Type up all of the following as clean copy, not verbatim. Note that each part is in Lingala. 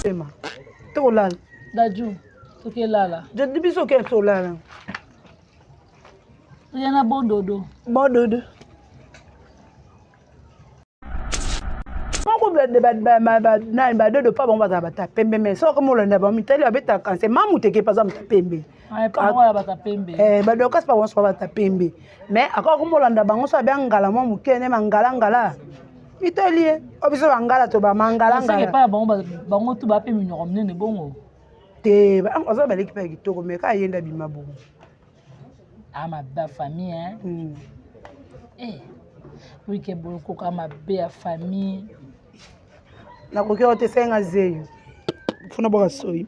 Pema. Tokolala. Daju, tokelala. Jadi biso ke tolala. Toya na bon dodo. Bon dodo. Moko nani badodo pa bango bazala bata pembe mais soki molanda bango mitali babetaka kanse mamuteke mpe aza moto pembe eh, badokas pa bango soka bata pembe mais akoka komolanda bango so abia ngala mwa moke ne mangalangala mitali ye o biso bangala to bamangalangala bango tu bape minoko minene bongo te aza baleki mpe ya kitoko mais kaka ye nde abima bongo ah mabe ya famille hein mm. eh wike bolokoka mabe ya famille nakoki oyo te senga zeyo funa boka soyi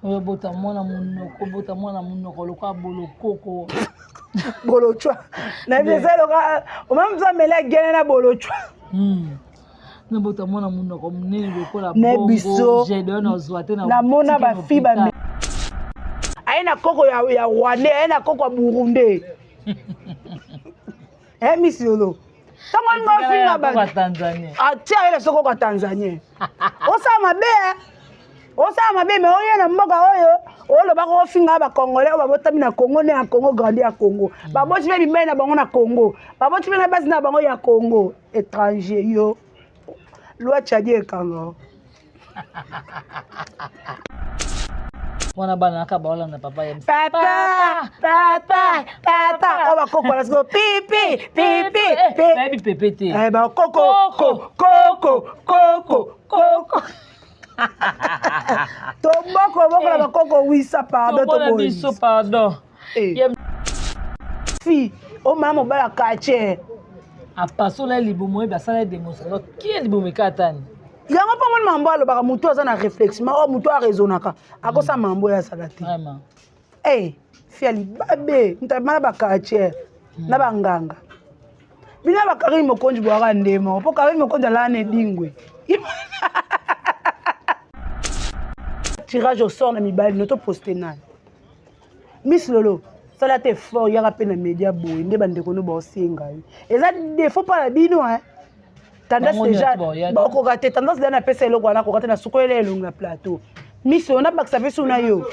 oyo bota mwana monoko bota mwana monoko lokola bolokoko bolocwa na biso eza loka omami biso amela gene na bolocwa hmm. nabota mwana monoko monene lokola na biso namona bafi ba aye na koko ya, ya rwandais aye na koko ya burundais eh miss lolo ntango alinga ofinga bato atia ye na so koko ya tanzanien osala mabe eh. osala mabe me oye na mboka oyo olobaka ofinga bacongolais oyo babotami na congo nde ya congo grandi ya congo mm. baboti mpe mibali na bango na congo baboti mpe na basi na bango ya congo étranger yo loi tchadi ekanga wana bana naka baolanda papa ya papa papa papa oyo bakoko na sikoyo pipi pipi eh, nayebi pepe te eh, bakoko koko koko koko toboko bokola eh. bakoko wisa pardon tobobiso pardon fi omaya mobala quartier apasola libumu oyebi asala demonstration kie libumu ekatani yango mpo moni mambo alobaka motu aza na réflexion oyo motu araisonnaka akosala mambo oyo asala te e fi ya libabe moto abima na baquartier hmm. na banganga bino ya bakarine mokonzi bwaka nde moko mpo karine mokonzi alala na edingwe tirage au sort na mibali no toposte nani miss lolo sala te effort yaka mpe na media boye nde bandeko no baosenga yo eza défaut mpa na bino hein tendance déjà bakoka te tendance deja napesa eloko wana akoka te nasukolela elongi na plateau miss oyo nabakisa mpe suna yo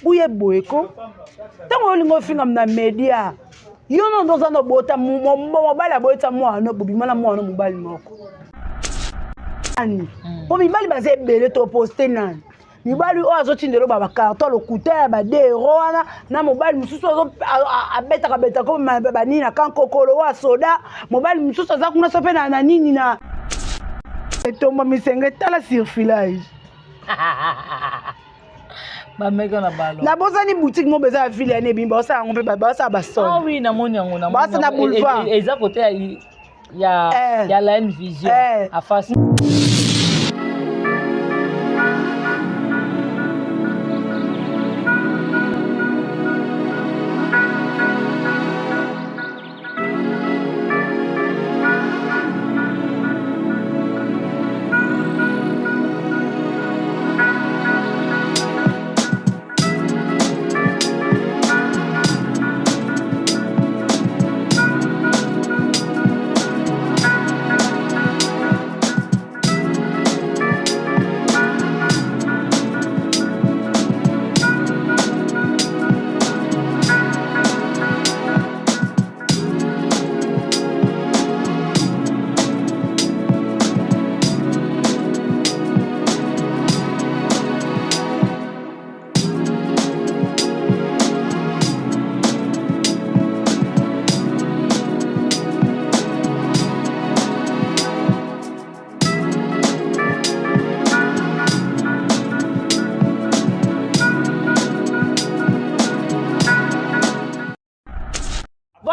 uye boye ko ntango olingi ofinga na media yo no nde oza na obota mobali aboyisa mwana bobima na mwana mobali moko nani mpo hmm. mibali baza ebele toposte nani mibali oyo azotindela ba bacarton lokuta ya badero wana na mobali mosusu abetaka betaka banini na kankokolo oyo asoda mobali mosusu aza kuna so mpe na nini na etomba misenge tala surfilage bameka na balo nabosani boutique moko eza ya ville ya nebimi baosala yango mpe baosala basol ah oui namoni yango baosala na boulevard eza kote ya ya, eh. ya la vision eh. afasi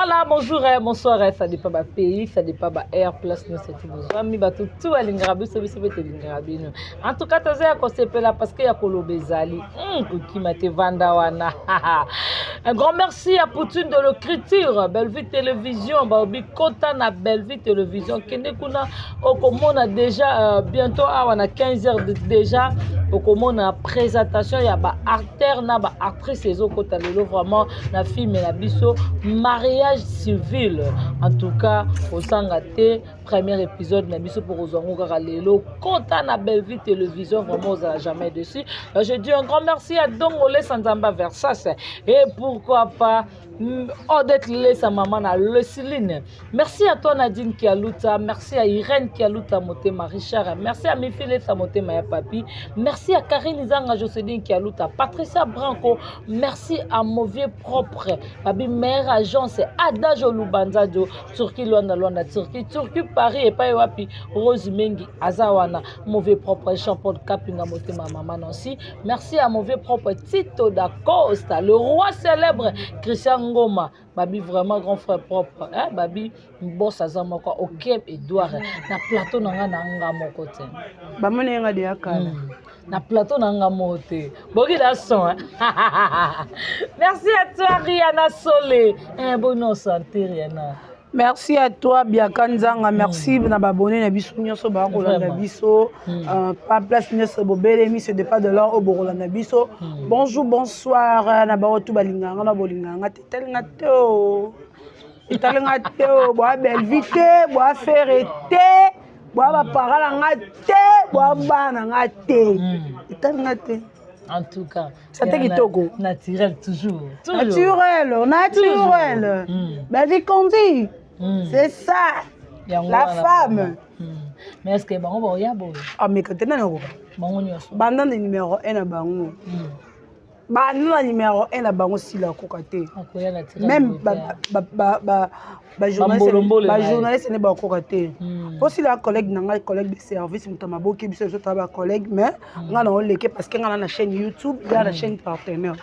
Voilà, bonjour, eh, bonsoir, eh, ça dépend ba pays, ça dépend ba air, place nous c'est tout bozwami bato tout alingaka biso biso mpe tolingaka bino. En tout cas, toza ya kosepela parce que ya koloba ezali. Hmm, kokima te vanda wana. Un grand merci à Poutine de l'écriture, Bellevue Télévision, baobi kota na Bellevue Télévision, kende kuna okomona déjà euh, bientôt awa na 15 heures déjà. Okomona présentation ya ba acteur na ba actrice ezokota lelo vraiment na film na biso mariage civil. En tout cas, ozanga te premier épisode na biso pour kozwa yango kaka lelo. Kota na Bellevue Télévision, vraiment ozala jamais dessus. Je dis un grand merci à Dongole Sanzamba Versace et pourquoi pas Odette Lesa, maman na Lesiline. Merci à toi Nadine Kialuta, merci à Irène Kialuta Motema Richard, merci à Mifi Lesa Motema ya Papi, merci à Karine Zanga Joseline Kialuta, Patricia Branco, merci à Mauvais Propre, Babi meilleure agence Adagio Lubanzadio, Turquie Luanda Luanda Turquie, Turquie Paris et pas wapi Rose Mengi Azawana, Mauvais Propre Jean-Paul Kapinga Motema Maman Nancy, merci à Mauvais Propre Tito da Costa, le roi célèbre Christian Ngoma, Babi vraiment grand frère propre, hein, Babi boss aza moko ok Edouard na plateau na nga na nga moko te. Bamoni nga deya kala. Na plateau na nga moko te. Boki la son. Hein? Merci à toi Rihanna Solé. Hein, bonne santé Rihanna. Merci à toi Biaka Nzanga, merci na babone na biso nyonso ba kolanda biso, pa place nyonso bobelemi, ce n'est pas de l'or au bokolanda biso. Bonjour, bonsoir na ba otu balinganga na bolinganga te telinga te o. Telinga te o, boa Bellevue te, boa Ferre te, boa ba parala nga te, boa bana nga te. Telinga te. En tout cas, ça te kitoko. Naturel toujours. Toujours. Naturel, naturel. Bellevue Kondi. C'est ça. Yango la wana femme. vraiment. Mais est-ce que bango ba ya boye? Ah mais quand na ko. Bango nyonso. Banda na numéro 1 na bango. Banda na numéro 1 na bango sila koka te. Akoya na tira Même boye ba te. ba ba ba ba journaliste Bambolombolo ba na ye. journaliste ne ba koka te. Aussi la collègue na ngai, collègue de service muta maboki biso so ta ba collègue mais nga na oleke parce que nga na chaîne YouTube, ya na chaîne partenaire.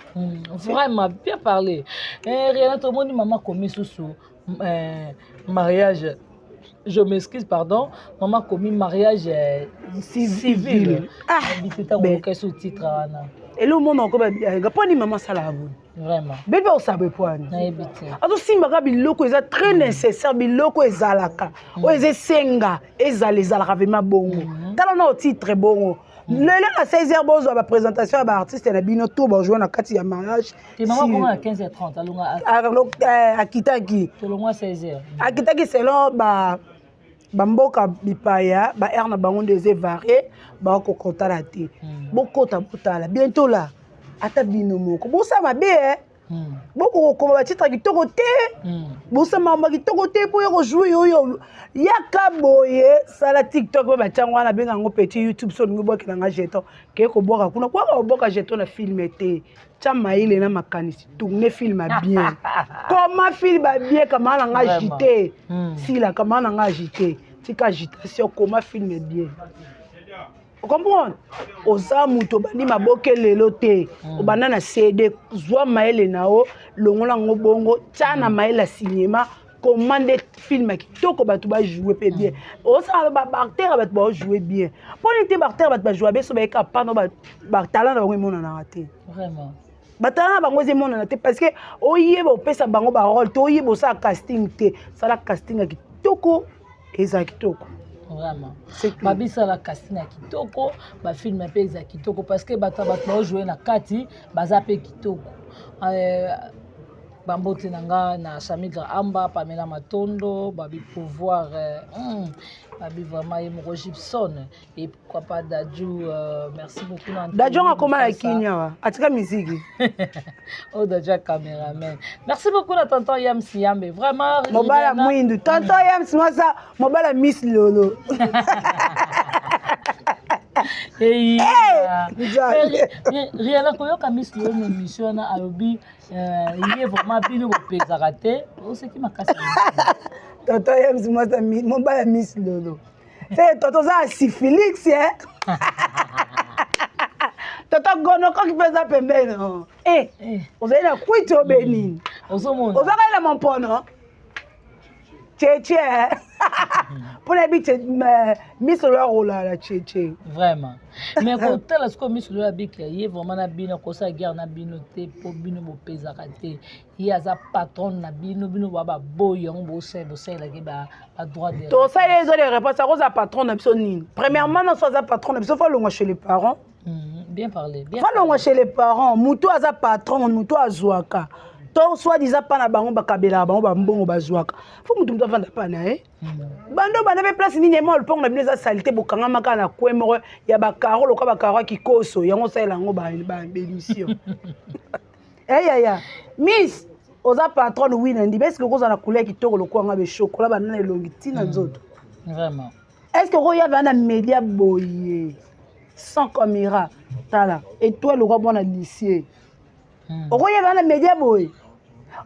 Vraiment bien parlé. Eh rien tout monde maman komi susu mariage. Je m'excuse, pardon. Maman commis mariage civil. Ah, habité ta ben. ko sous titre wana. Et le monde encore ba ga poni maman sala bo. Vraiment. Bébé o sabe poani. Na ebité. Azo simba ka biloko eza très nécessaire biloko ezalaka. O eza senga ezala ezalaka vraiment bongo. Tala na titre bongo. Lelo na 16h bozo ba présentation ya ba artiste na bino tout ba jouer na kati ya mariage. Te maman koma na 15h30 alonga Akitaki. Tolongwa 16h. Akitaki selon ba bamboka bipaya ba air na bango nde eza varié ba kokotala te. Bokota botala bientôt là ata bino moko bosala mabe eh. Boko kokoma ba titre kitoko te. Bosala makambo kitoko te po yo kojouer oyo yaka boye sala TikTok pe batiango wana benga yango petit YouTube so olingi obwakela nga jeton ke kobwaka kuna kwaka obwaka jeton na film te. Tia mayele na makanisi tourner film ya bien. Comment film ya bien kama na nga agité. Sila kama na nga agité. Tika agitation comment film ya bien. Comprendre? Oza moto obandi maboke lelo te. Obanda na CD zwa mayele na yo longola ngo bongo tia na mayele ya cinéma commande film ya kitoko bato ba jouer pe bien. Osala ba acteur bato ba jouer bien. Poni te ba acteur bato ba jouer bien so ba eka pano ba talent na bango emonanaka te. Vraiment. Ba talent na bango emonana te parce que oyeba opesa bango ba rôle te oyeba osala casting te. Sala casting ya kitoko eza kitoko. Vraiment. C'est tout. Babisa la casting ya kitoko, ba film pe eza kitoko parce que bato bato ba jouer na kati baza pe kitoko. Bambote na nga na Samigra Amba, Pamela Matondo, Babi Pouvoir, Babi vraiment ye moko Gibson et pourquoi pas Dadju, merci beaucoup na Dadju nga koma na Mufasa. Kenya wa, atika musique. Oh Dadju cameraman. Merci beaucoup na tonton Yams Yambe. Vraiment Mobala Rihanna. mwindu, tonton Yams mwasa, mobala Miss Lolo. Hey, Nzambe. Rihanna koyoka Miss Lolo na émission na alobi ye vraiment bino bopezaka te oseki makasi. Tonton Yams mwasa mobala Miss Lolo. Te tonton za si Felix eh. Tonton gono koki peza pembeni. Eh, ozali na kwiti obenini. Ozomona. Ozaka na mompono. Tchétché. Pour la bite Miss Lolo rola la tchétché. Vraiment. Mais quand la sco Miss Lolo abiki ye vraiment na bino kosa guerre na bino te po bino bopezaka te. Ye aza patron na bino bino ba ba boy yango bo se bo se la ke ba ba droit de. To ça les autres réponses ça cause patron na biso nini. Premièrement non soit patron na biso faut longa chez les parents. Bien parlé, bien. Falongwa chez les parents. Moto aza patron, moto azwaka to soit disant mpa na bango, bakabelaka bango bambongo, bazwaka. Fo motu, motu avanda mpa na ye. Bando banda mpe place nini? Ema lopango na bino eza saleté, bokangama kaka na coin moko ya bakaro, lokola bakaro ya kikoso. Yango osalela yango baémission. Eyaya miss, oza patronne, wi na ndimi. Est-ce okozala na couleur kitoko lokola nga, beshokola banda na elongi ntina nzoto? Vraiment. Est ce que okoya na média boye sans caméra? Tala étoile lokwa mwana lycée. Okoyeba na média boye,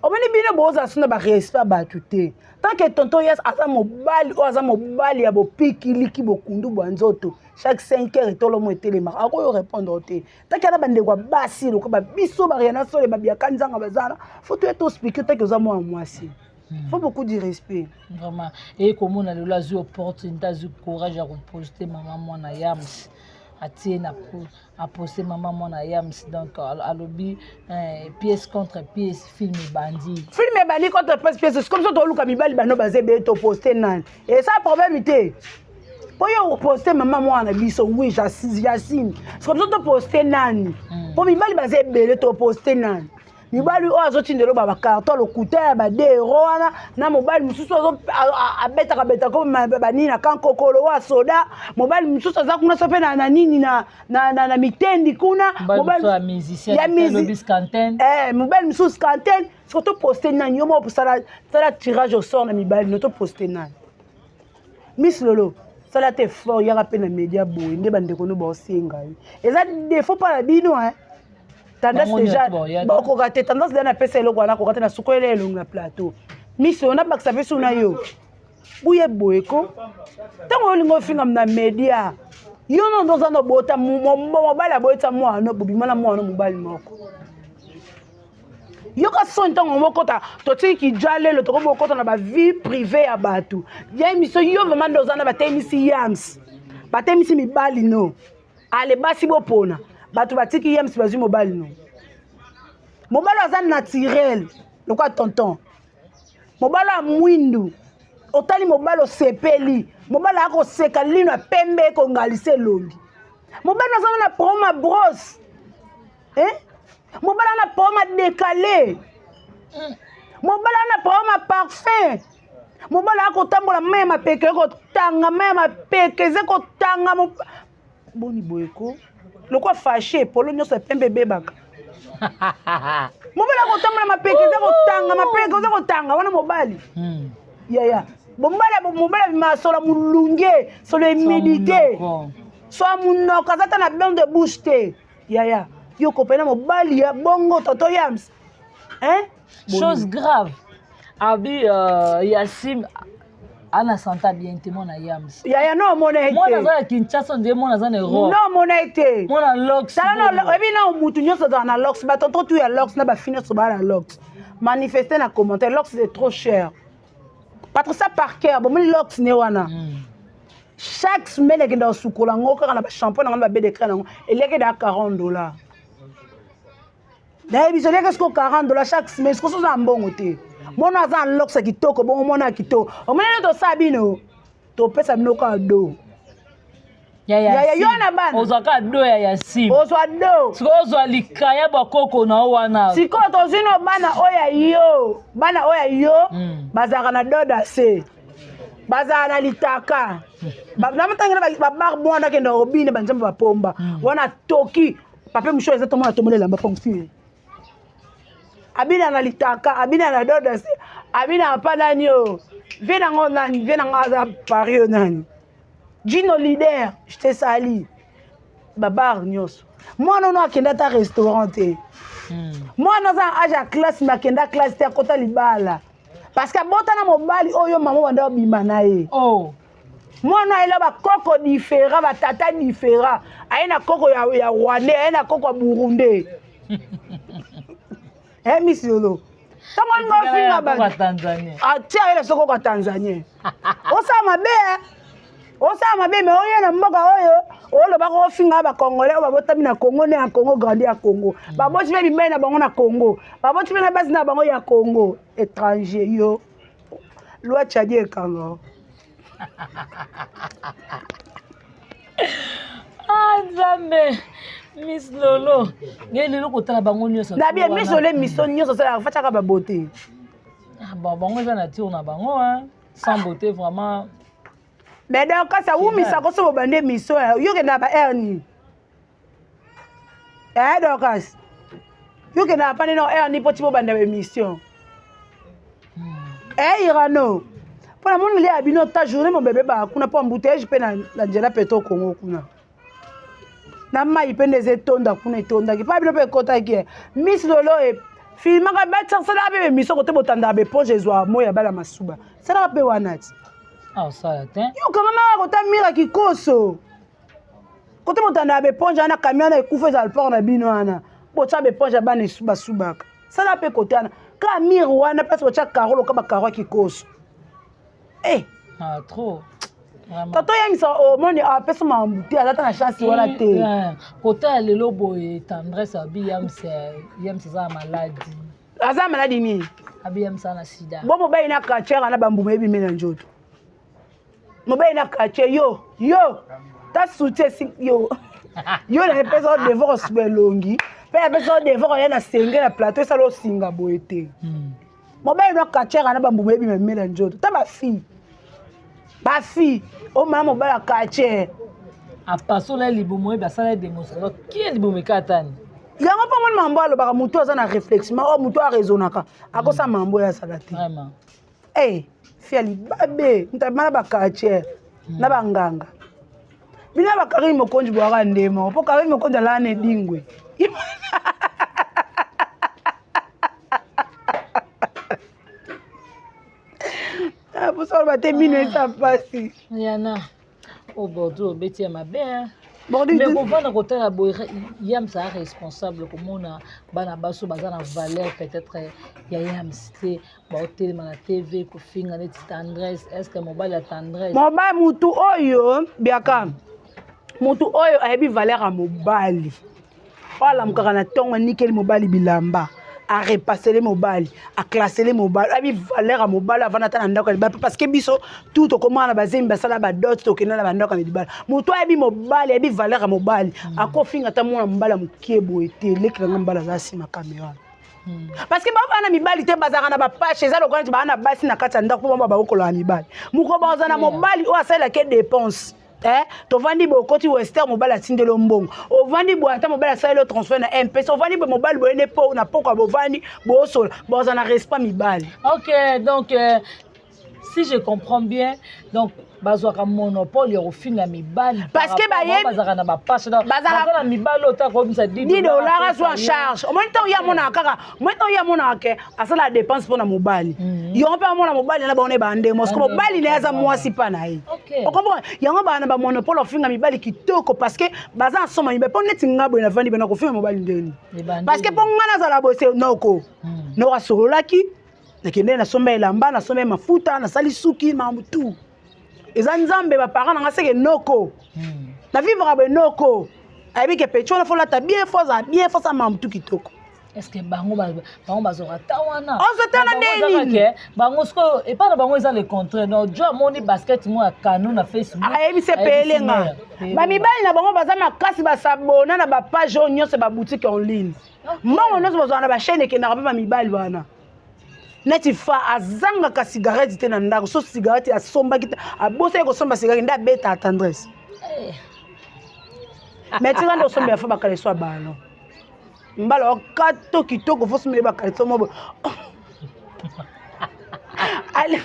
omoni bino bozala so na barespect ya bato te. Tant que tonton Yas aza mobali oyo aza mobali ya bopikiliki, bokundu bwa nzoto, chaque 5 heures etolomo etelemaka, akoyo répondre te. Tant que aza bandeko ya basi lokola babiso, bariana sole, babiaka nzanga bazala, fo toye toexpliquer. Tant que oza mwana mwasi, faut beaucoup du respect. Vraiment, eye komona lelo azwi opportunité, azwi courage ya koposte mama mwana Yams, atie na aposte mama mwana Yams. Donc alobi pièce contre pièce, film ebandi. Film ebandi, contre pièce, pièce. Comme so toluka mibali bano baza ebele, toposte nani? Eza problème te mpo yo oposte mama mwana biso. Oui, j'assume. Comme so toposte nani? Mpo mibali baza ebele, toposte nani? Mibali oyo azotindela ba bacarton lokuta ya badero wana, na mobali mosusu abetaka betaka banini na kankokolo oyo asoda, mobali mosusu aza kuna so mpe na nini na mitendi kuna, mobali mosusu cantine. Siko toposte nani? Yo moko sala tirage au sort na mibali no, toposte nani? Miss Lolo, sala te effort, yaka mpe na média boye nde bandeko no baosenga yo. Eza défaut mpa na bino. Tendance déjà bakoka te. Tendance déjà napesa eloko wana, akoka te na sukoyela elongi na plateau. Miso oyo nabakisa mpe suna yo buye boye ko. Ntango olinga ofinga na média, yo nondo oza na bota mobali, aboyetisa mwana, bobima na mwana mobali moko. Yoka soni. Ntango mokota totiki ja lelo, tokomi okota na bavie privée ya bato ya émission. Yo vraiment nde oza na batemisi Yams, batemisi mibali no. Ale basi bopona bato batiki Yams, bazwi mobali no. Mobali aza naturel lokola tonton, mobali ya mwindu. Otali mobali, osepeli. Mobali akoseka, lino ya pembe ekongalisa elongi. Mobali aza na problème ya brosse, eh? Mobali aza na problème ya décalé, mobali aza na problème ya parfum, mobali akotambola, mai ya mapeke ekotanga, mai ya mapeke eza kotanga. Boni boye ko, lokwa fashe polo nyonso ya pembe ebebaka. Mobali akotambola, mapeke eza kotanga, mapeke eza kotanga wana mobali. Yaya, mobali, mobali abima solo molunge, solo humidité, so ya monoko, aza ta na bain de bouche te. Yaya, yo kopena mobali ya bongo, toto Yams, hein? Chose grave, abi Yasim ana santa bien te, mwana Yams. Yaya, no omona ye. Mwana aza na Kinshasa, nde mwana aza na Europe. No omona ye te. Mwana lox. Tala, oyebi na mutu nyonso azala na lox. Batonton tu ya lox na bafille nyonso baa na lox, manifeste na commentaire. Lox, c'est trop cher. Patricia Parker, bomoni lox ne wana. Chaque semaine ekenda kosukola yango kaka na bashampoing nango na babede nango, eliaki da 40 $. Nayebi so eliaki siko 40 $ chaque semaine. Siko soza na mbongo te. Mwana aza na lox ya kitoko bongo, mwana ya kitoko. Omoni nde tosala bino, topesa bino kaka do. Yaya, yo na bana. Ozwaka do ya Yasim. Ozwa do. Sikoyo ozwa likaya bakoko na yo wana. Sikoyo tozwi no bana oyo ya yo, bana oyo ya yo. Bazalaka na doda se bazala na litaka namatangela babar. Mwana akenda kobina banzambe bapomba wana, toki pape mosho eza tomona tomona elamba fonction. Abina na litaka, abina na doda se, abina pa nani oyo vie nango, nani vie nango aza Paris oyo, nani, Gino leader, je te sali babar nyonso. Mwana ono akenda ata restaurant te. Mwana aza na age ya classe, me akenda classe te, akota libala parce que abota na mobali oyo mama banda obima na ye. Oh. Mwana ayela bakoko différent, batata différent, aye na koko ya Rwandais, aye na koko ya Burundais. E misi lolo, ntango olinga ofinga bato, atia ayela so koko ya Tanzanien. Osala mabe, osala mabe, me oye na mboka oyo olobaka ofinga bacongolais oyo babotami na Congo, nde ya Congo, grandi ya Congo, baboti mpe mibali na bango na Congo, baboti mpe na basi na bango ya Congo. Étranger yo, loi Tshiani ekanga. Ah, Nzambe. Miss Lolo ngai lelo kotala bango nyonso na bien Miss Lolo émission nyonso osalaka fatiaka babote. Ah, bon, bango eza nature na bango hein. Sans beauté vraiment. Mais donc kasi awumisaka so bobandi émission yo okendaka ba heure nini? Eh Dorcas, yo okendaka pa nini heure nini mpo ti bobanda émission? Eh Irano, mpo na moni lia bino ta journée mobebe baka kuna mpo embouteillage mpe na nzela peto Congo kuna na mai mpe nde eza etonda kuna etondaki mpa bino mpe ekotaki eh. Miss Lolo e filmaka basalaka mpe émission kote botandaka baeponge ezwa moi ya bala masuba salaka mpe wana ti osala te yo kangamaka kota mira kikoso kote botandaka baeponge wana camion wana ekufa ezala port na bino wana botya baeponge ya bana basubaka sala mpe kote wana ka mire wana place botya karo loka bakaro ya kikoso Eh. Ah, trop. Toto yangisa omoni apesa makambo te aza ta na chance wana te. Eh, kota ya lelo boye tendresse abi yams yams aza na maladi. Aza maladi nini? Abi yams aza na sida. Bo mobali na quartier na bambuma ebimi na nzoto. Mobali na quartier yo yo ta soutien si yo yo na epesa yo devoir osuba elongi mpe apesa yo devoir oya na senge na plateau esala osinga boye te. Mobali na quartier na bambuma ebima mela nzoto ta bafille bafille omana mobali ya quartier apasola libumu oyebi asala démonstration kie libumu ekatani yango mpo moni mambo alobaka motu aza na réflexion oyo motu araisonnaka akosala mambo oyo asala te e fi ya libabe moto abima na baquartier na banganga bino ya bakarine mokonzi bwaka nde moko mpo karine mokonzi alala na edingwe. Posa oloba te mino eza mpasi. Yana o bordeaux obeti ya mabe mais kovanda kotala boye yams aza responsable komona bana baso baza na valeur peut-être ya yams te baotelema na tv kofinga neti tendresse. Est ce que mobali ya tendresse mobali mutu oyo biaka mutu oyo ayebi valeur ya mobali oyo alamukaka na ntongo anikeli mobali bilamba arepasele mobali aklasele mobali ayebi valeur ya mobali avanda ata na ndako ya libala parce que biso tout tokomaka na bazemi basala badot tokenda na bandako ya libala moto ayebi mobali ayebi valeur ya mobali akofinga ata mwana mobali ya mokie boye te leki nanga mobali aza nsima kamera parce que bao bana mibali te bazalaka na bapashe eza lokola neti baa na basi na kati ya ndako mpo bango bakokolaka mibali mokolo bakozala na mobali oyo asalelaki dépense. Eh, tovandi boye okoti wester mobali atindeli yo mbongo ovandi boye ata mobali asaleli yo transfert na mpesa ovandi boye mobali boye nde po na pokwa bovandi bosola bozala na respect mibali. Ok, donc si je comprends bien, donc bazwaka monopole ya kofinga mibali parce que bayebi bazalaka na bapashe baza na mibali oyo taka kobimisa 10 $ azwa en charge. Omoni ntango ye amonaka kaka omoni ntango ye amonaka ke asala dépense mpo na mobali yango mpe amona mobali na bango na ebande mosiko mobali na ye aza mwasi mpa na ye okomprendre yango baa na bamonopole ofinga mibali kitoko parce que baza na soma mibali mpo neti nga boye navandi bena kofinga mobali ndeni parce que mpo nga nazala boye se noko noko asololaki nakende nasomba elamba nasomba mafuta nasali suki makambo tu eza nzambe baparent nanga seke noko na vivre boye noko ayebi ke petit wana folata bien fo azala bien fo asala makambo tu kitoko. Est ce que bango bango bazwaka ta wana? Ozwa ta wana nde nini? Bango sikoyo epai na bango eza le contraire. Donc jo amoni basket mo ya kano na Facebook. Ayebisi epelenga bamibali na bango baza makasi basabona na bapage oyo nyonso baboutique en ligne mbongo nyonso bazwaka na bachaîne ekendaka mpe bamibali wana neti fa azangaka cigarette te na ndako so cigarette asombaki te abosaki kosomba cigarette nde abeta tendresse mais tika nde osombela fa bakaleso ya balo mbala okato kitoko fo sombele bakaleso mo boye. Ale-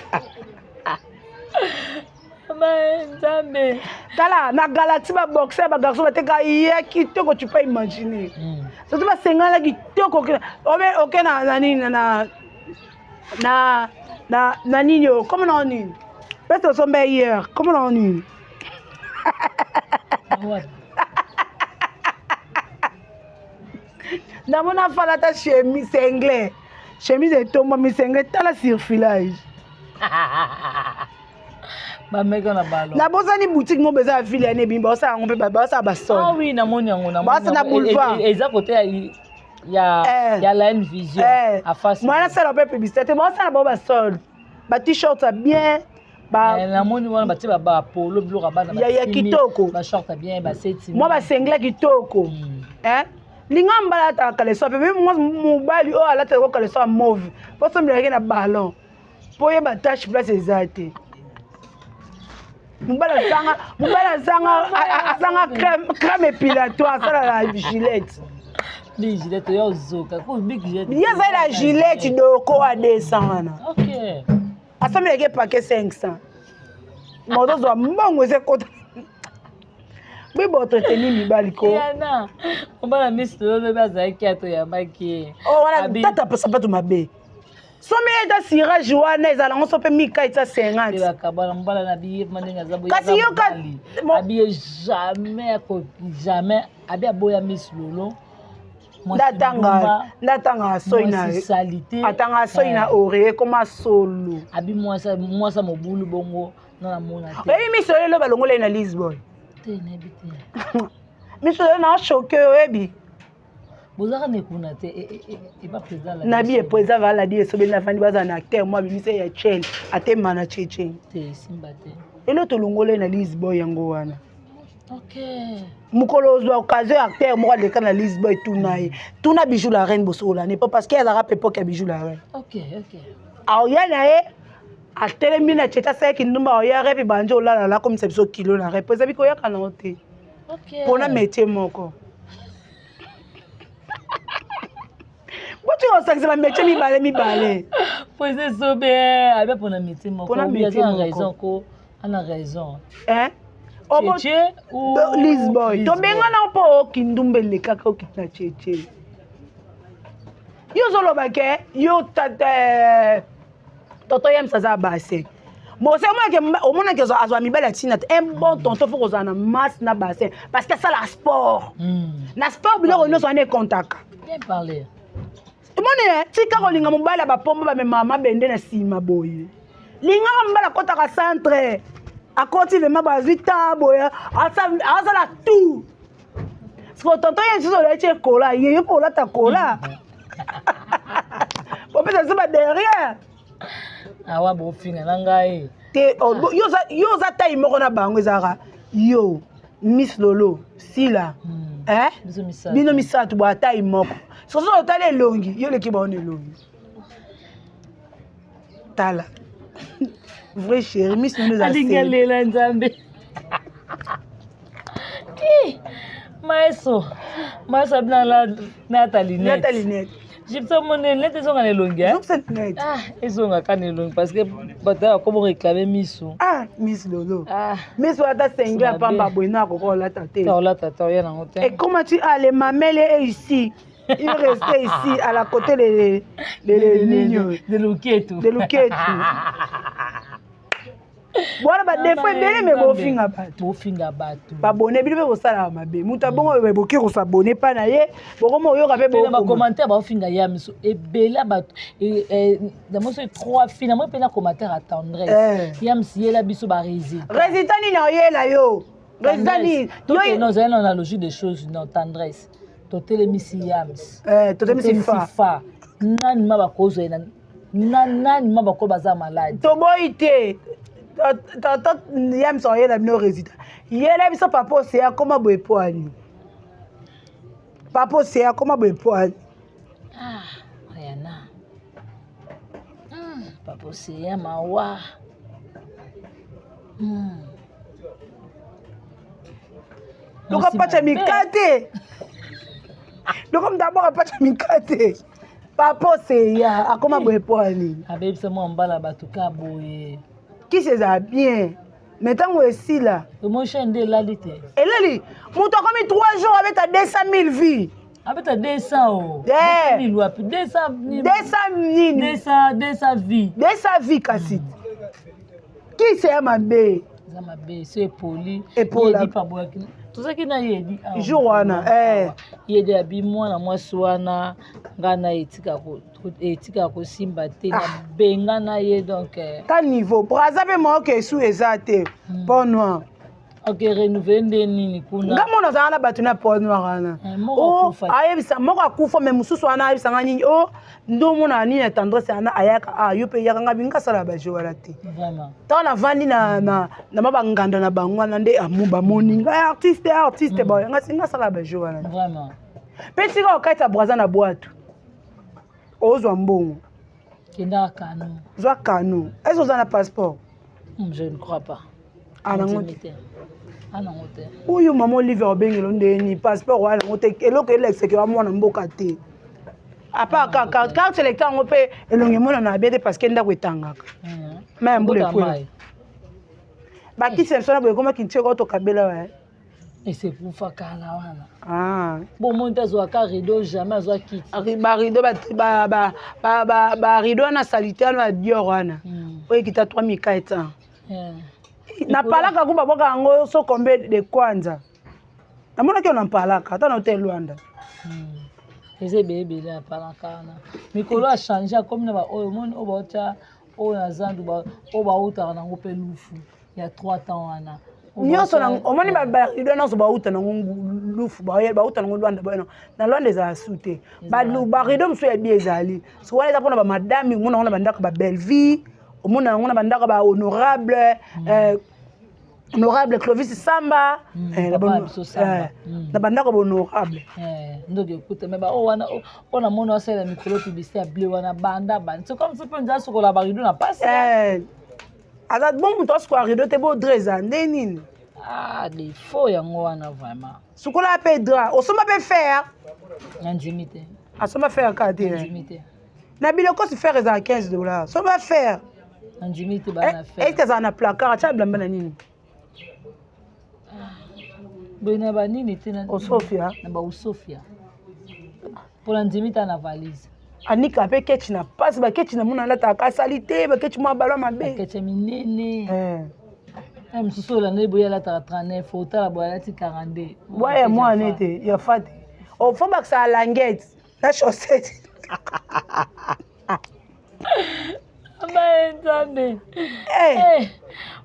Nzambe. Tala na galaxie baboxer bagarçon bateka ya kitoko, tu peux imaginer surtout basengana kitoko oke na nini na nini oyo comme na nini peut osomba hier comme na nini. Wapi? Namona falata chemise singlet chemise etombwami singlet tala surfilage. Bameka na balo. Nabosani boutique moko eza ya ville ya nebimi baosala yango mpe baosala ah basol oui, namoni yango namoni Basa na yango. boulevard. Eza côté ya ya la N Vision Eh, a face. Mwana asala mpe publicité te baosala bango basolde ba t-shirt ya bien. Namoni wana batie bapolo, biloko ya bana. Ya kitoko. Bashort bien, baseti. Mwa basengla kitoko. Linga mbala alataka caleçon mpe mobali oyo alataka caleçon ya mauve mpo sombelaki na ballon mpo oyeba tache place eza te. Mobali azanga crème épilatoire, asalaka Gillette. Big Gillette oyo ozoka ko big Gillette. Ye azali na Gillette doko a 200 wana. Asombelaki paquet 500, moto ozwa mbongo eza ekota boye boentreteni mibali ko. Yana mobala misi tolobi azalaki atoyambaki ye. Oh, wana tata sapato mabe, somi eza cirage wana ezala yango so mpe mika eza 50. Bakabwana mobala na biye ndenge aza boye. Kasi yoka abiye jamais, jamais abi aboya Miss Lolo. Nde atanga soi na atanga soi na oreiller koma solo. Abi mwasa mobulu bongo nga namona te. Oyebi Miss Lolo balongola ye na Lisbon. Te, nayebi te. Miss Lolo na choqué, oyebi. Bozalaka na ekuna te epa président? Nabi e président valadi esobeli nafandi bazala na acteur mo abimisa ya chaine atema na cheche. Te, esimba te. Elo tolongola ye na Lisboy yango wana. Mokolo ozwa occasion ya acteur moko aleka na Lisboy, tuna ye, tuna Bijou la Reine, bosokola ne po parce que azalaka mpe epoke ya Bijou la Reine. Aoya na ye atelemi na cheche, asalaki ndumba, aoya repe bandi olala akomisa biso kilo na repe ezabi koyaka nango te. Mpona métier moko botika kosangisa bamétier mibale mibale. Po eza esobe abe mpona métier moko. Mpona métier aza na moko. Raison ko ana raison. Hein? Cheche ou Lisboy tobengana mpo okindumba elekaka okiti na cheche. Yo ozoloba ke yo tata tonton Yams aza bassin bose, omonaki azwa mibali ya ntina te. Un bon tonton faut kozala na masse na bassin parce que asalaka sport. Na sport biloko nyonso wana ekontaka. Bien parler. Omoni, tika kolinga mobali ya bapombo bamemaka mabende na nsima boye. Lingaka mobali akɔtaka centre, akɔti vraiment bazwi ta boye, azala tout siko tonton ye lisusu olati ekola ye yo mpo olata kola popesa biso ba derrière. Awa bofinga na ngai. Te, oh, yo oza taille moko na bango, ezalaka yo, Miss Lolo, Sila. Eh? Biso misato. Bino misato boya taille moko. Soki otala elongi, yo oleki bango na elongi. Tala vrai chéri Miss Lolo eza alingi sel. Alela Nzambe. Ih, maeso maeso abina nata Nata lunette. Lunette. Jipso mone lunette ezonga na elongi, eh? Ezongisa lunette. Ah, ezongaka na elongi parce que bato ya bakomo réclame miso. Ah, Miss Lolo. Ah. Miss oyo ata sengle ya Mabe. pamba boye na akoka olata te. Ta olata ta oya nango te. Et comment tu as les mamelles est ici, il restait ici à la côté de nini? De luketu. De luketu wana. Badefo ebele me bofinga bato. Bofinga bato. Babone bino mpe bosalaka mabe. Moto abongo oyo boki kosabone mpa na ye, bokoma oyoka mpe. Mpe na Bokoma bacommentaire baofinga ya miso ebele ya bato. Namoni soki trois filles, namoni mpe na commentaire ya Tendresse. Ya misi yela biso barésultat. Résultat nini oyela yo? Résultat nini? Tokende ozali na logique des choses. Non, Tendresse, totelemisi Yams. Totemisi fa. Fa nani ma bakozwa ye na nani ma bakoyo baza malade. Toboyi te. Tonton Yams oyela bino résultat, yela biso papa Oseya akoma boye po ani papa Oseya akoma boye po ani. Ah, Ayana. Papa Oseya mawa. Loka pacha mikate, loko moto aboka pacha mikate. Papa Oseya akoma boye po ani. Abebisa mwa mbala bato ka boye. Kisi ezala bien mais ntango esila. Émotion nde elali te. Elali moto akomi 3 jours abeta 200 000 vues. Abeta 200 o. Eh. 000 wapi? 200 nini? 200 nini? 200, 200 vues. 200 vues, kasi kisi ya mabe. Eza mabe so epoli. Epola. Yedi paboyaki tozalaki na yedi awa. Jour wana, eh. Yedi abi mwana mwasi wana ngai na etika kosimba te, nabenga na ye donc Ta niveau braza mpe maoke esu eza te po noir. Ok, renouveler nde nini kuna? Nga mona azala na bato na pointe noire wana. Eh, moko Oh, akufa. ayebisa moko akufa mais mosusu wana ayebisa nga nini, oh, nde omona nini ya tendresse wana ayaka, ah, yo mpe yaka, nga binga asala baje wana te. Vraiment. Ntango navandi na ma banganda na bango wana nde amu bamoni ngai artiste, artiste, baoya nga singa asala baje wana te. Vraiment. Mpe tika okati ya braza na bwatu ozwa mbongo. Kendaka kano. Zwa kano. Est-ce oza na passeport? Je ne crois pas. Anango te. Anango te. Oyo mama Olivier obengelo ndeni passeport wana yango te, eloko elakisaki wa mwana mboka te. À part carte électeur yango mpe elongi emonana na bien te parce que ndako etangaka. Ma ya mbula Ekota ekwela. mai. Bakisi na biso na boye ekomaki ntieko tokabela wa. Esekufa kala wana. Ah. Bon, moi azwaka rideau, jamais azwa kiti. Barideau barideau wana salite wana ya Dior wana. Oyo ekita 3400. Na palaka ku babwaka yango so combien de kwanza. Namonaki yo na mpalaka ata na hotel Luanda. Eza ebele ebele na palaka wana. Mikolo achange akomi na baoyo omoni oyo baotya oyo na zandu oyo bautaka nango mpe lufu ya 3 temps wana. Nyonso na omoni barideau nyonso bauta nango lufu, bauta nango Luanda, boye na Luanda ezala su te. Barideau mosusu ya bi ezali. So wana eza mpona bamadame, omona yango na bandako ba Bellevue, omona yango na bandako ba honorable, honorable Clovis Samba, Papa ya biso Samba. Na bandako ba honorable. Ndoki ekuta me baoyo wana oyo namoni asalela mikolo publicité ya bleu wana banda banda c'est comme si mpe nza asokola barideau na pasi. Aza bon moto asukola rideau te, bo drap eza nde nini? Ah, défaut yango wana vraiment. Sukola mpe drap, osomba mpe fer. Nandimi te. Asomba fer kaka te. Nandimi te. Na biloko si fer ezala 15 $, somba fer. Nandimi te bana fer. Ete ezala na placard, atia bilamba na nini? Boye na banini te na Osofia. Na baosofia mpona ndimi ta na valise. Anika mpe kechi na pasi, bakechi na mona alataka asali te, bakechi mwa balwa mabe. Bakechi ya minene. Mosusu olanda boye alataka 39, otala boye alati 42. Bwa ya mwana ete ya fa te, ofo bakisaka languette na chaussette. Baye Nzambe.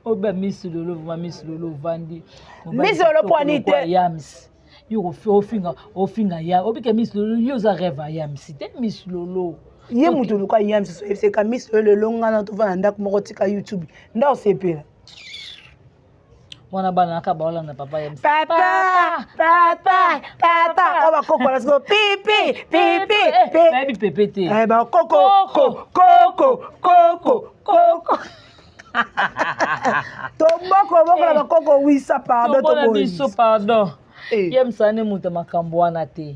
Oyo Miss Lolo, vraiment Miss Lolo ovandi. Miss Lolo pwani te. Yams. Yo ofinga ofinga ya obike Miss Lolo, yo oza rêve ya Yams te, Miss Lolo. Ye moto oluka Yams so oyebiseka Miss Lolo lelo ngana tovanda na ndako moko tika YouTube nda osepela. Wana bana naka baolanda papa Yams. Papa, papa, papa. Oyo bakoko wana sikoyo pipi pipi. Bayebi pepe te. Bakoko koko koko koko. Toboko boko na bakoko wisa pardon. Toboyi biso pardon. Ye mosala moto makambo wana te.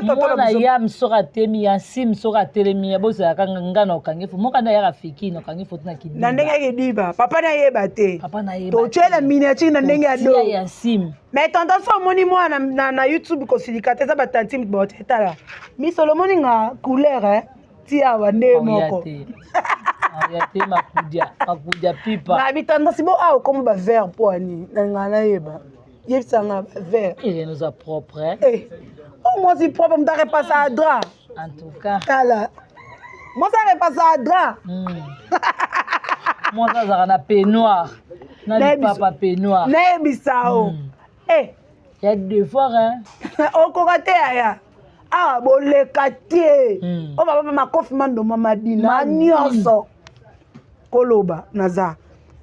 Mwana ya soki atemi ya sim, soki atelemi ya bozalaka nga na okangi fo moko nde ayaka fiki na okangi foto na kidiba. Na ndenge ya kidiba, papa nayeba te. Papa nayeba. Totie na miniature na ndenge ya do ya sim. Mais tonton, so omoni mwana na YouTube kosilika te, eza batantine bote. Tala misolo, omoni nga couleur ti awa nde moko. Ya te, makudia makudia pipa. Na bitandasi bo awa okoma bavert mpo ani na nga nayeba, yebisanga bavert. Irene oza propre. Eh, o mwasi propre, moto arepasa drap. En tout cas. Tala, mwasi arepasa drap. Mwasi azalaka na peignoir na lipapa peignoir. Nayebisa o Ya devoir hein. Okoka te yaya, awa boleka te. Oyo baba makofi mandoma madina nyonso koloba naza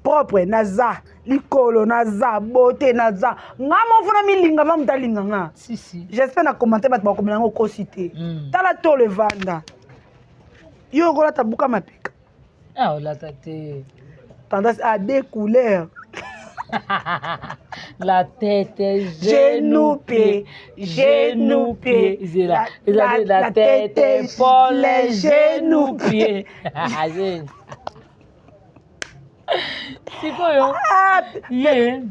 propre, naza likolo, naza beauté, naza nga mofuna milinga ma moto alinga nga. Si si. J'espère na commentaire bato bakomela yango okosi te. Tala tolo evanda, yo okolata buka mapeka. Ah, olata te. Tendance à deux couleurs. La tête. Genou, pied, genou, pied. La tête, épaule, genou, pied. Sikoyo ye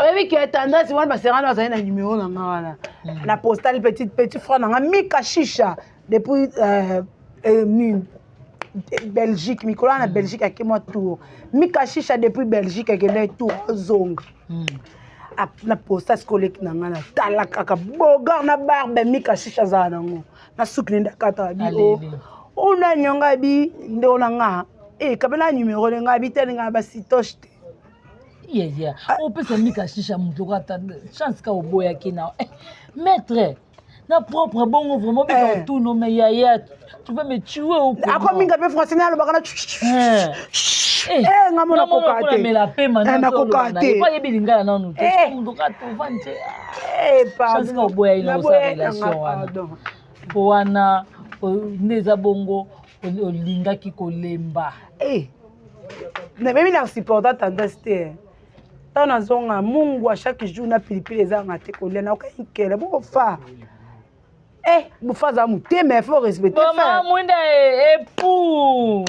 Oyebi ke tendance wana baserana bazali na numéro na nga wana na postal petit petit frère na nga Mika Shisha depuis nini, Belgique. Mikolo wana na Belgique ake mwa tour. Mika Shisha depuis Belgique akende tour, azonga na posta sikoyo na nga natala kaka bogar na barbe. Mika Shisha azala nango na suki nende akata bi o una nyonga bi ndeko na nga e kabela numéro ne nga bi te nga basitoche te. Yaya, opesa mika shisha moto kata chance ka oboyaki na eh, maître na propre bongo vraiment bika eh. otuno mais yaya, tu veux me tuer ou comment? Akominga mpe français na alobaka na eh. Eh, nga mona koka te mela pema na nakoka te pa yebi lingala nanu te moto kata ovandi te. Eh, pardon, chance ka oboyaki na osala relation wana po wana nde eza bongo, olingaki kolemba. Eh, nayebi na supporta tendance te. Ntango nazonga mungwa chaque jour na pilipili ezanga te kolia, nakoki nkele bofa. Eh, bofa aza motema, il faut respecter. Mama mwinda epu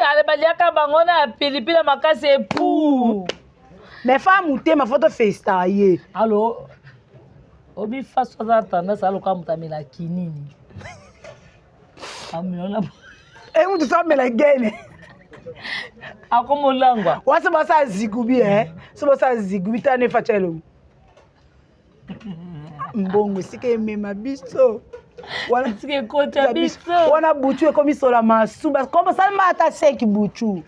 ale baliaka bango na pilipili ya makasi epu. Mais fa motema, faut tofesta ye. Alo obi faso aza tendance aloka moto amela kinini amela. E mutu so amela gene. Akomolangwa. Wasi basala zigubi e so basala zigubi tana efaca elongo mbongo esika emema biso. Wana esika ekota biso. Wana butu ekomisola masu basalama ata seki butu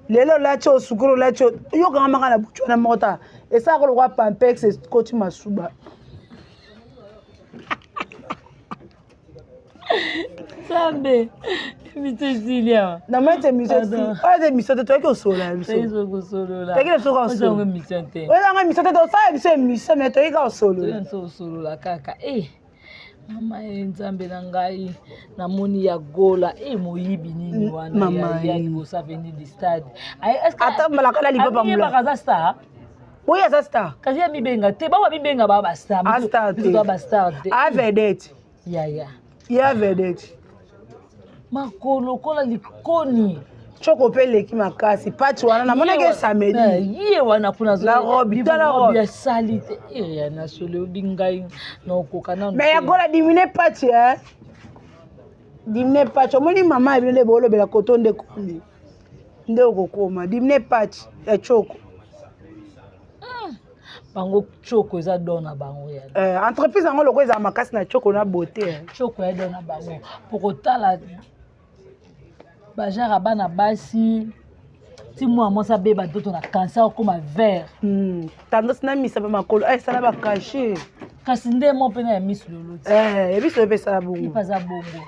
lelo olati oyo sukulu olati oyo yokanga maka na butu wana moko ta esalaka lokwa pampex ekoti masuba. Nzambe, émission esili awa. Na moi ete émission Pardon. oyo eza émission te, toyaki kosolola biso. Toyei kosolola. Toyaki na biso kaka Oyo yango émission te. Oyo ezanga émission te, tosala biso émission mais toyaki kaka kosolola. Toyei biso kosolola kaka. Eh, mama e Nzambe na ngai, namoni ya gola e moyibi nini wana Mama ya ye. liboso avenue du stade. Ata mbalaka na lipapa mula mula. Aza star. Oyo aza star. Kasi ya mibenga te, bango bamibenga baa bastar. A star te. Biso toa bastar te. A vedette. Yaya. Ya vedette. Makolo lokola likoni. Choko mpe eleki makasi pati wana namonaki samedi. Ye wana kuna. Na robe, tala robe. Ya sali te ya na solo obi ngai na okoka nanu. Mais yakola dimine pati e dimine pati, omoni mama ya bino nde boolobela koto nde komi nde okokoma dimine pati ya choko. Bango choko eza don na bango ya. Eh, entreprise yango loko ezala makasi na choko na beauté eh. Choko ya don na bango po kotala bagenre ya bana basi ti mwana mwasi abeba ntoto na cancer okóma vert. Tendance na misa ba makolo eh, esala bakashe. Kasi nde mo mpena ya miss lolo ti. Eh, ya biso mpe esala bongo. Ipe aza bongo.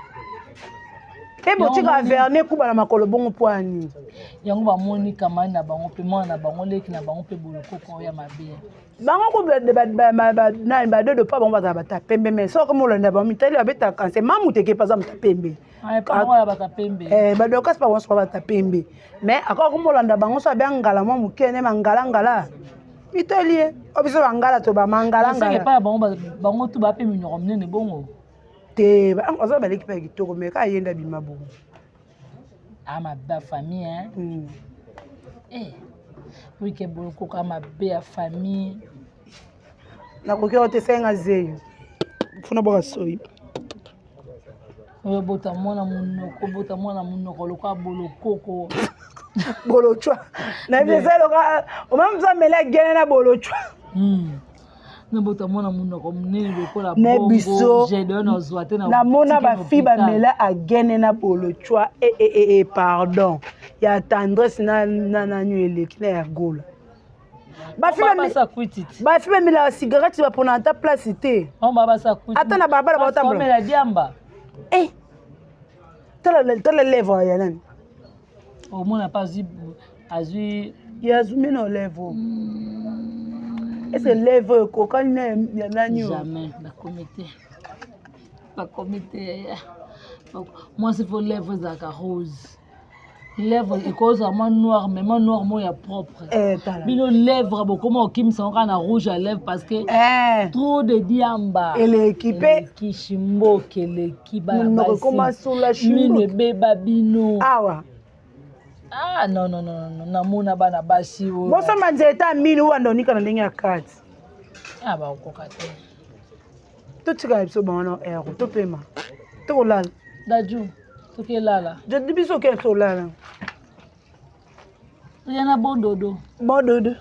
Mpe botika vernis ekuba na makolo bongo mpo ani. Yango bamoni kamani na bango mpe mwana na bango, leki na bango mpe bolokoko oyo ya mabe. Bango ko nani badodo mpo bango bazala bata pembe, mais soki molanda bango mitali babetaka kanse mamuteke mpe aza moto pembe. Bango ya bata pembe. Eh, badokas pa bango soka bata pembe, mais akoka komolanda bango so abia ngala mwa moke ne mangalangala mitali ye o biso bangala to seke bamangalangala. Epai ya bango bango tu bape minoko minene bongo. Te, aza baleki mpe ya kitoko, mais ka ye nde abima bongo. A mabe ya famille hein. Eh, wike bolokoko ya mabe ya famille. Nakoki oyo te, esenga zeyo mpona bwaka soyi. Oyo bota mwana monoko, bota mwana monoko lokola bolokoko. Bolocwa nayebi eza loka omama mosu amela gene na bolocwa. Nabota mwana monoko monene lokola Na biso Gedeon azwa te. Namona bafi bamela agene na bolocwa e, e, e, e, pardon, ya tendresse na nanu eleki na ya gola. Bafi basa kwiti ti. Bafi bamelaka cigarette, bapona ata place te. Bango babasa kwiti. Ata na balabala baotambola. Bamela diamba. Eh, tala tala lèvre ya nani. Omona mpe azwi azwi. Ye azumi na lèvre, est ce que lèvre oyo ekokani na ya nani oyo? Jamais, bakomi te, bakomi te yaya. Mwasi faut lèvre ezalaka rose, lèvre ekozala mwa noir, mais mwa noir moko ya propre. Eh, tala. Bino lèvre bokoma okimisa ngo kaka na rouge ya lèvre parce que Eh, trop de diamba. Eleki mpe. Eleki shimboke, eleki bana. Monoko ekoma basi sola mino shimboke. Ebeba bino. Awa. Ah non non non non, namona bana basi oyo. Bosomba nzete ya mino oyo andonika na ndenge ya kati. Ah, bakokoka te. Totikala biso bango na ero, topema, tokolala. Daju, tokelala. Jadi biso oke tolala. Toya na bon dodo. Bon dodo.